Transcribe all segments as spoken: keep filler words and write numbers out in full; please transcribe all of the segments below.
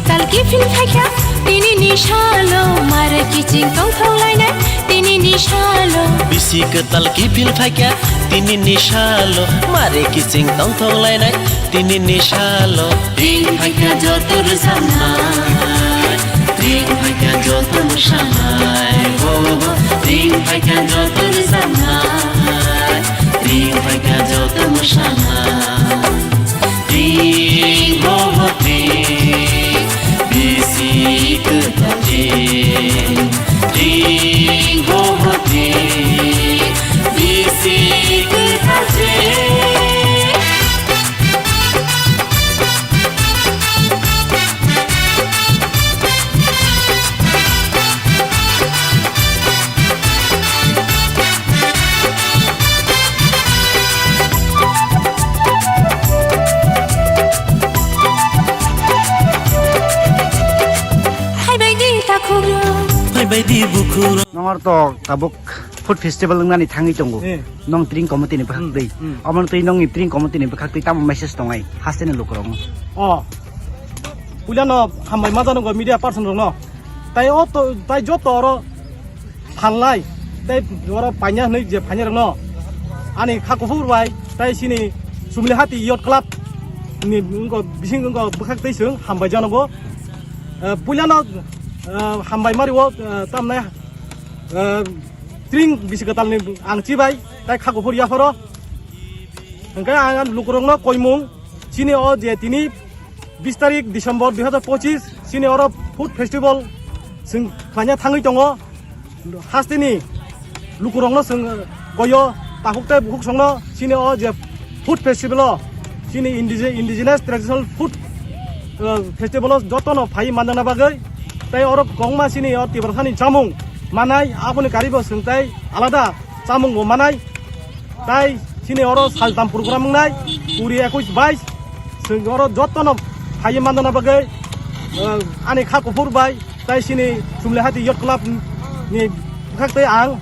Tal kiphil phaikha tini ni salo, mare kiching tongthok lainai tini ni salo. Bisi kwtal kiphil phaikha tini ni salo, mare kiching tongthok lainai tini ni salo. Tring phaikha joto rwchapnai, tring phaikha joto mwsanai, ho ho. Tring phaikha joto rwchapnai, tring phaikha joto mwsanai. Tring ho ho tring, bisi kwtal tring. Tring ho ho tring, bisi kwtal tring. Phaibai di takhuk rok. Phaibai di bukhuk rok. Nongor to tabuk food festival wngnani thangwi tongo. Eh. Nong tring committee ni bwkhak Hmm, twi. Hmm. Omo twi nongni tring committee ni bwkhak twi tamo message tongnai hasteni lukurokno? Oh. Puilano hambai ma jano go media person rokno. Tai o to, tai joto oro phalnai, tai oro paina hwnwi je phainai rokno. Ani kha kuphur bai, tai sini Sumlihati Youth Club ni wngkha bising wngkha bwkhak twi chwng hambai jano go. Eh, puilano, eh, hambai mari o, eh, tamnai, eh, tring bisi kwtal ni ang chibai, tai kha kuphur yapharo. Hwnkhe ang lukurokno koimung, chini o je tini bis tarik December dui hazar pochis, chini oro food festival chwng khlaina thangwi tongo. Hasteni lukurokno chwng koyo, takhuk tei bukhuk songno chini o je food festival o, chini indige-, indigenous traditional food, eh, festival o jotono phai manjakna bagwi, tei oro kwbangma chini o Tiprasani chamung manai, aboni karibo chwng tei alada chamungbo manai. Tai chini oro saltam program wngnai, kuri, ekush, bais. Chwng oro jotono phaiwi manjakna bagwi, eh, ani kha kuphur bai, tai chini Sumlihati Youth Club ni bwkhak tei ang,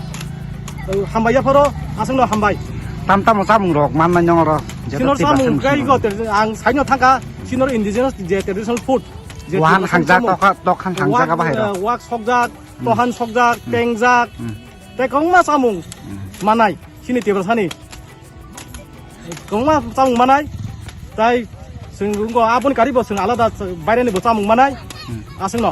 eh, hambai yapharo, aswkno hambai. Tam tamo chamung rok mannai nong oro? Chini oro chamung khe go, ang saino thangkha, chini oro indigenous je traditional food, je wahan traditional hangjak, chamung. Tokha, tokhan hangjak, wak, abo hai rok. Eh, wak sokjak, hmm, tohan sokjak, hmm, tengjak. Hmm. Tei kwbangma chamung, hmm, manai chini Tiprasani. Kwbangma chamung manai. Tai chwng wngkha aboni karibo chwng alada baireni bo chamung manai. Hmm. Aswkno.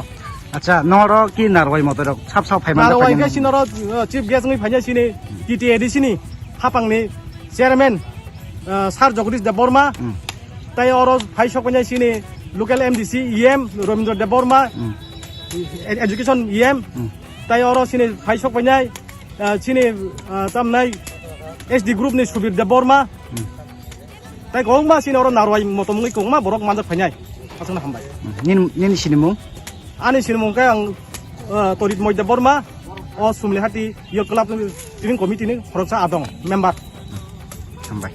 Acha, noro ki narwai motorok sap sap phai manjak narwai phai khe nang? Sinoro, uh, chief guest wngwi phainai sini, hmm, T T A D C ni hapangni chairman, uh, Sir Jagadish Debbarma. Hmm. Tai oro phai sok phainai sini local M D C E M Robindra Debbarma, hmm, e-, education E M. Hmm. Tai oro sini phai sok phainai, ah, chini, ah, tamnai S D group ni Subir Debbarma. Hmm. Tai kwbangma chini oro narwai motom wngwi kwbangma borok manjak phainai. Aswkno hambai. Hmm. Nini, nini sinimung? Ani sinimung khe ang, ah, Torit Moi Debbarma, o Sumlihati Youth Club ni steering committee ni khoroksa adong member. Hambai.